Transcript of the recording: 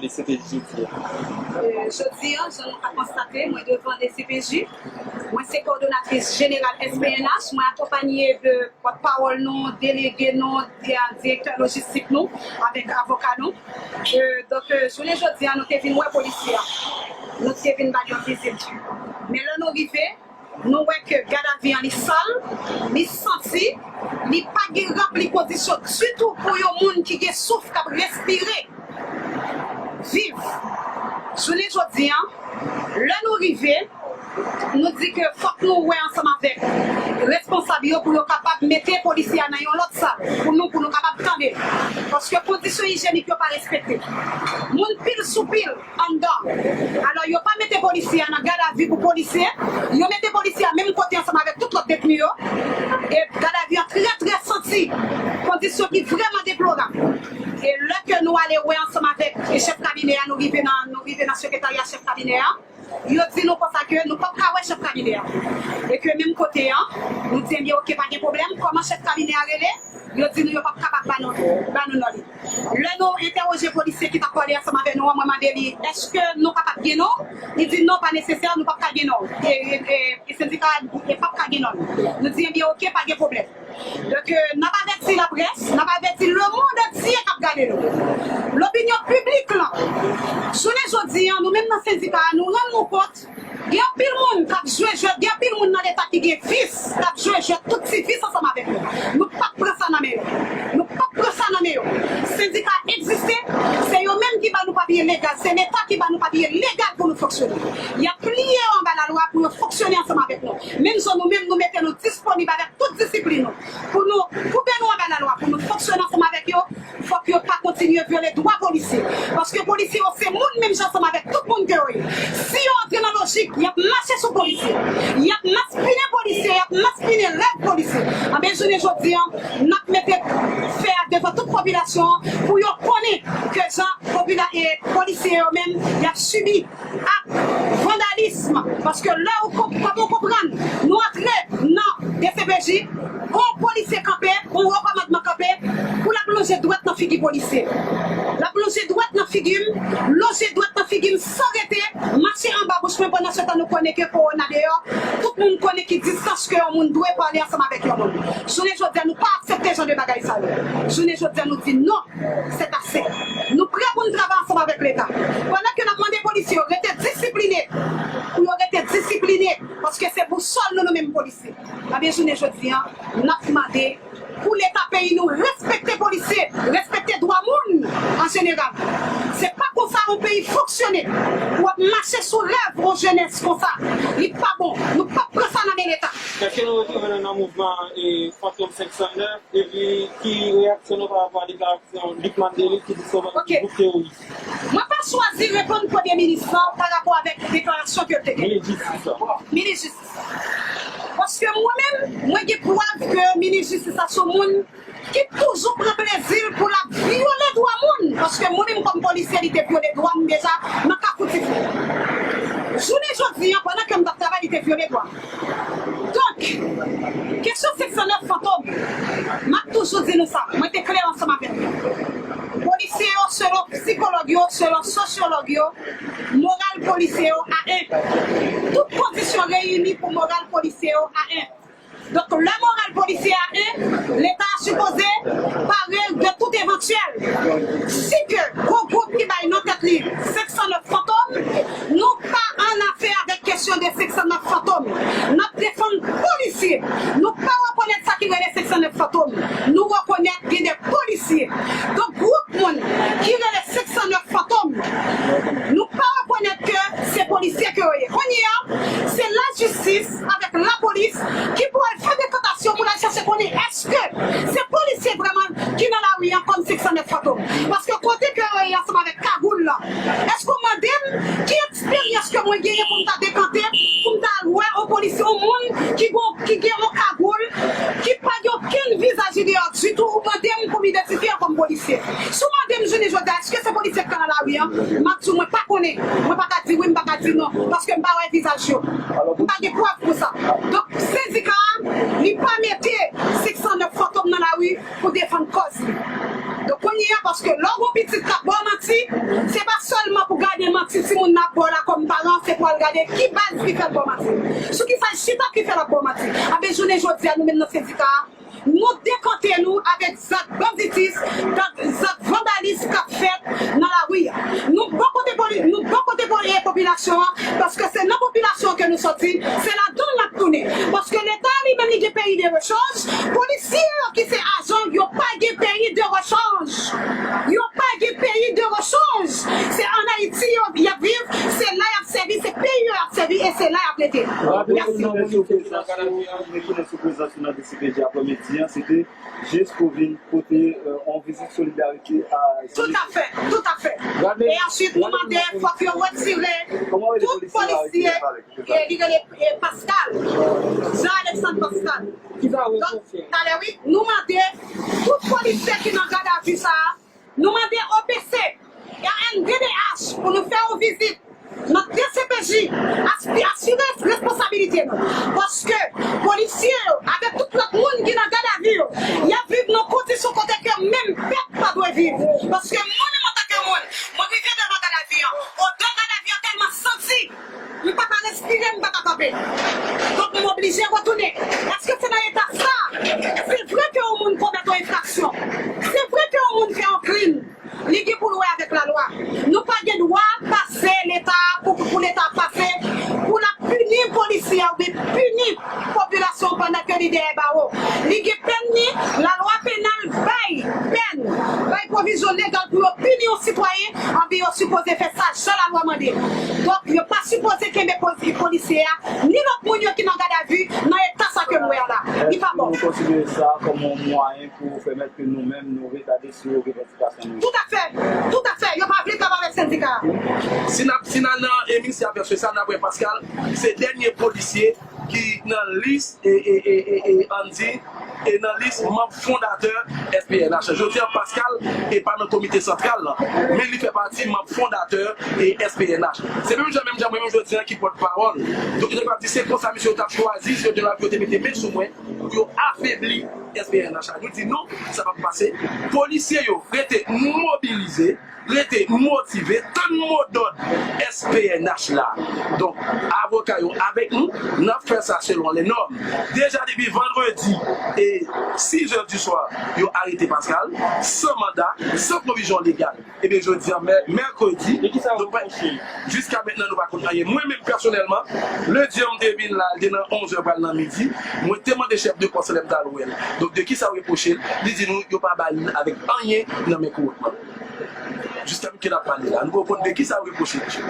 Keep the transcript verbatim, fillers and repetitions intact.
D C P J jodi a? Euh, jodi a, jan nou ka konstate, mwen devan D C P J. Mwen se kowòdonatris jeneral S P N H. Mwen akonpaye de pòtpawòl nou, delege nou, di-, direktè lojistik nou, avèk avoka nou. Euh, donk, euh, jounen jodi a, nou te vin wè polisye a. Nou te vin ba l yon vizit. Men lè nou rive, nou wè ke gadavi an li sal, li santi, li pa gen ranpli kondisyon ditou pou yon moun ki gen souf k ap respire viv. Jounen jodi a, lè nou rive, nou di ke fòk nou wè ansanm avèk responsab yo pou yo kapab mete polisye a nan yon lòt sal pou nou, pou nou kapab tande. Paske kondisyon ijyenik yo pa respekte. Moun pil sou pil anndan. Alò, yo pa mete polisye a nan gadavi pou polisye, yo mete polisye a menm kote ansanm avèk tout lòt detni yo. E gadavi an trè, trè santi, kondisyon ki vrèman deplorab. E lè ke nou ale wè ansanm avèk chèf kabinè a, nou rive nan, nou rive nan sekretarya chèf kabinè a, yo di nou konsa ke nou p ap ka wè chèf kabinè a. E ke menm kote an, nou di, ebyen, oke, pa gen pwoblèm, kòman chèf kabinè a rele? Yo di nou yo p ap kapab ba nou, ba nou non li. Lè nou entèwoje polisye ki t ap pale ansanm avèk nou an, mwen mande li, èske nou kapab gen non? Li di, non, pa nesesè, nou p ap ka gen non. E, e, e, e sendika a di, e p ap ka gen non. Nou di, ebyen, oke, pa gen pwoblèm. Donk, euh, n ap avèti laprès, n ap avèti lemonn antye k ap gade nou. Lopinyon piblik lan, jounen jodi a, nou menm nan sendika a, nou rann nou kont, gen anpil moun k ap jwe jwèt, gen anpil moun nan Leta ki gen vis, k ap jwe jwèt tout ti vis ansanm avèk nou. Nou p ap pran sa nan men yo. Nou p ap pran sa nan men yo. Sendika egziste, se yo menm ki ba nou papye legal, se Leta ki ba nou papye legal pou nou fonksyone. Y ap pliye yo anba lalwa pou yo fonksyone ansanm avèk nou. Menm jan nou menm, nou mete nou disponib avèk tout disiplin nou, pou nou koupe nou anba lalwa, pou nou fonksyone ansanm avèk yo, fòk yo pa kontinye vyole dwa polisye. Paske polisye yo se moun menm jan ansanm avèk tout moun ke yo ye. Si yo antre nan lojik, y ap mache sou polisye, y ap maspinen polisye, y ap maspinen rèv polisye. Anben, jounen jodi a, n ap mete fè a devan tout popilasyon an pou yo konnen ke jan popila-, e, polisye yo menm, y ap sibi ak vandalism, paske lè ou konp-, kòm ou konprann, nou antre nan D C P J, yon polisye kanpe, yon wo kòmandman kanpe, pou l ap lonje dwèt nan figi polisye. L ap lonje dwèt nan figi m, lonje dwèt nan figi m san rete, mache anba bouch mwen, pandan se tan nou konnen ke kowona deyò, tout moun konnen ki distans ke yon moun dwe pale ansanm avèk yon moun. Jounen jodi a, nou pa aksepte jan de bagay sa yo. Jounen jodi a, nou di non. C'est assez. Nou prè pou n travay ansanm avèk Leta. Pandan ke n ap mande polisye yo rete disipline, pou yo rete disipline, paske se bousòl nou, nou menm polisye. Anben, jounen jodi a, n ap mande pou Leta peyi nou respekte polisye, respekte dwa moun an jeneral. Se pa konsa yon peyi fonksyone. Pou w ap mache sou rèv yon jenès konsa, li pa bon. Nou p ap pran sa nan men Leta. Èske nou retwouve nou nan mouvman, e, Fantom senk san nèf? Epi, ki reyaksyon nou pa rapò a deklarasyon Luc Mandeli ki di se yon gwoup teworis? Mwen pa chwazi reponn Premye Minis lan pa rapò avèk deklarasyon ke l te gen. Minis Jistis lan. Minis Jistis. Paske mwen menm, mwen gen prèv ke Minis Jistis la se yon moun ki toujou pran plezi l pou l ap vyole dwa moun. Paske mwen menm kòm polisye, li te vyole dwa m deja nan Kafou Tifou. Jounen jodi a, pandan ke m t ap travay, li te vyole dwa m. Donk, kesyon senk san nèf Fantom, m ap toujou di nou sa, mwen te klè ansanm avèk nou. Polisye yo, selon sikològ yo, selon sosyològ yo, moral polisye yo a en. Tout kondisyon reyini pou moral polisye yo a en. Donk, lè moral polisye a en, Leta a sipoze pare de tout evantyèl. Si ke gwo gwoup ki bay non tèt li senk san nèf Fantom, nou pa an afè avèk kesyon de senk san nèf Fantom. N ap defann polisye. Nou pa rekonèt sa ki rele senk san nèf Fantom. Nou rekonèt gen de polisye. Donk, gwoup moun ki rele senk san nèf Fantom, nou pa rekonèt ke se polisye ke yo ye. Kounye a, se lajistis avèk lapolis ki pou al fè dekantasyon pou l al chèche konnen èske se polisye vrèman ki nan lari a kòm senk san nèf Fantom. Paske kote ke yo ye ansanm avèk kagoul lan, èske w mande m ki eksperyans ke mwen genyen pou m ta dekante, pou m ta al wè yon polisye, yon moun ki gon, ki gen yon kagoul, ki pa gen okenn vizaj li deyò ditou, ou mande m pou m idantifye l kòm polisye? Si w mande m jounen jodi a, èske se polisye k nan lari a, m ap di w mwen pa konnen. Mwen pa ka di wi, m pa ka di non, paske m pa wè vizaj yo. M pa gen prèv pou sa. Donk, sendika a, li pa mete senk san nèf Fantom nan lari pou defann kòz li. Donk, kounye a, paske lè w gon pitit k ap ba w manti, se pa sèl Si timoun nan ap ba w la kòm paran, se pou al gade ki baz ki fè l ba w manti. Sou ki sa l chita ki fè l ap ba w manti. Anben, jounen jodi a, nou menm nan sendika a, nou dekante nou avèk zak banditis, zak, zak vandalis k ap fèt nan lari a. Nou bò kote poli-, nou bò kote poli-, popilasyon an, paske se nan popilasyon ke nou sòti, se ladan l n ap tounen. Paske Leta li menm li gen peyi de rechanj, polisye yo ki se ajan, yo pa gen peyi de rechanj. Yo pa gen peyi de rechanj. Se ann Ayiti yo, y ap viv, se la y ap sèvi, se peyi yo y ap sèvi e se la y ap rete. Mèsi. Mete sou prezans ou nan D C P J aprèmidi an, se te jis pou vin pote, euh, yon vizit solidarite a Tout à fait, tout à fait. E answit, nou mande fòk yo retire tout polisye, e li rele, e Pascal, Jean Alexandre Pascal. Donk, talè wi, nou mande tout polisye ki nan gadavi sa a, nou mande O P C, R N D D H pou nou fè yon vizit nan D C P J, aspi-, asire responsabilite nou. Paske polisye yo, avèk tout lòt moun ki nan gadavi yo, y ap viv nan kondisyon kote ke menm pèp pa dwe viv. Paske mwen menm antanke moun, mwen rive devan gadavi an, odè gadavi an tèlman santi, m pa ka respire, m pa ka kanpe. Donk, m oblije retounen. Èske se nan eta sa, se vre ke yon moun komèt yon enfraksyon, se vre ke yon moun fè yon krim, li gen pou l wè avèk lalwa. Nou pa gen dwa pase Leta pou, pou Leta pase, pou l ap pini polisye a oubyen pini popilasyon pandan ke li dèyè bawo. Li gen pèn li, lalwa penal bay pèn, bay pwovizyon legal pou yo pini yon sitwayen, anben yo sipoze fè sa jan lalwa mande. Donk, yo pa sipoze kenbe poz-, polisye a, ni lòt moun yo ki nan gadavi, nan eta sa ke m wè a la. Li pa bon. Èske nou konsidere sa kòm yon mwayen pou pèmèt ke nou menm nou retade sou revandikasyon nou? Tout à fait, tout à fait, yo pa vle travay avèk sendika a. Si n ap, si n al nan emisyon vèsyon sa, n ap wè Pascal, se dènye polisye ki nan lis, e, e, e, e, e, ann di, e nan lis manm fondatè S P N H. Jodi a, Pascal e pa nan komite santral lan, men li fè pati manm fondatè e S P N H. Se menm jan, menm jan mwen menm jodi a ki pòt pawòl. Donk, yo te kapab di se konsa misye yo t ap chwazi, se yo te, yo te mete men sou mwen pou yo afebli S P N H la. Nou di non, sa p ap pase. Polisye yo rete mobilize, rete motive, tann modòd S P N H la. Donk, avoka yo avèk nou, n ap fè sa selon les normes. Deja depi vandredi e sis è di swa, yo arete Pascal, san manda, san pwovizyon legal. Ebyen, jodi a, mè-, mèkredi, nou pa, jiska mentnan, nou pa konn anyen. Mwen menm, pèsonèlman, lendi an, m te vin la, l te nan onz è pral nan midi. Mwen te mande chèf de pòs lè m t al wè l. Donk, de kisa yo repwoche l? Li di nou, yo pa ba l avèk anyen nan men kowòtman. Jiska m ke n ap pale la, nou poko konn de kisa yo repwoche l.